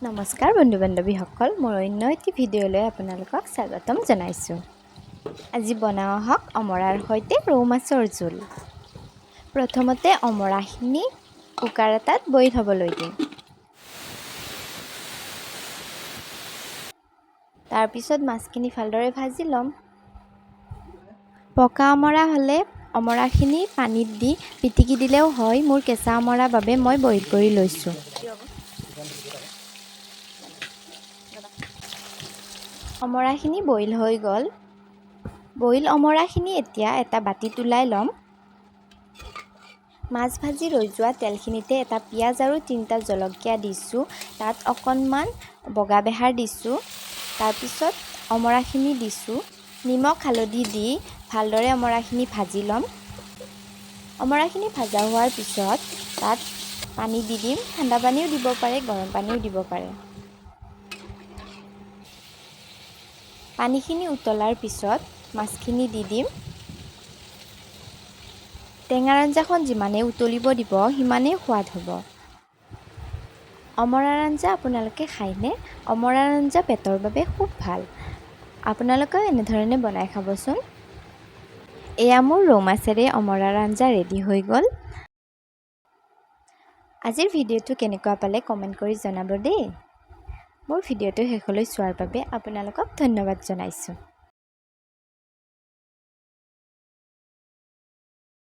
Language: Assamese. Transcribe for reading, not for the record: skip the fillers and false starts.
নমস্কাৰ বন্ধু বান্ধৱীসকল, মোৰ অন্য এটি ভিডিঅ'লৈ আপোনালোকক স্বাগতম জনাইছোঁ। আজি বনাওঁ আহক অমৰাৰ সৈতে ৰৌ মাছৰ জোল। প্ৰথমতে অমৰাখিনি কুকাৰ এটাত বইল হ'বলৈ দিম। তাৰপিছত মাছখিনি ভালদৰে ভাজি ল'ম। পকা অমৰা হ'লে অমৰাখিনি পানীত দি পিটিকি দিলেও হয়। মোৰ কেঁচা অমৰা বাবে মই বইল কৰি লৈছোঁ। অমৰাখিনি বইল হৈ গ'ল। বইল অমৰাখিনি এতিয়া এটা বাতিত ওলাই ল'ম। মাছ ভাজি ৰৈ যোৱা তেলখিনিতে এটা পিঁয়াজ আৰু 3টা জলকীয়া দিছোঁ। তাত অকণমান বগা বেহাৰ দিছোঁ। তাৰপিছত অমৰাখিনি দিছোঁ। নিমখ হালধি দি ভালদৰে অমৰাখিনি ভাজি ল'ম। অমৰাখিনি ভাজা হোৱাৰ পিছত তাত পানী দি দিম। ঠাণ্ডা পানীও দিব পাৰে, গৰম পানীও দিব পাৰে। পানীখিনি উতলাৰ পিছত মাছখিনি দি দিম। টেঙাৰ আঞ্জাখন যিমানেই উতলিব দিব সিমানেই সোৱাদ হ'ব। অমৰাৰ আঞ্জা আপোনালোকে খায়নে? অমৰাৰ আঞ্জা পেটৰ বাবে খুব ভাল। আপোনালোকেও এনেধৰণে বনাই খাবচোন। এয়া মোৰ ৰৌ মাছেৰে অমৰাৰ আঞ্জা ৰেডি হৈ গ'ল। আজিৰ ভিডিঅ'টো কেনেকুৱা পালে কমেণ্ট কৰি জনাব দেই। মোৰ ভিডিঅ'টো শেষলৈ চোৱাৰ বাবে আপোনালোকক ধন্যবাদ জনাইছোঁ।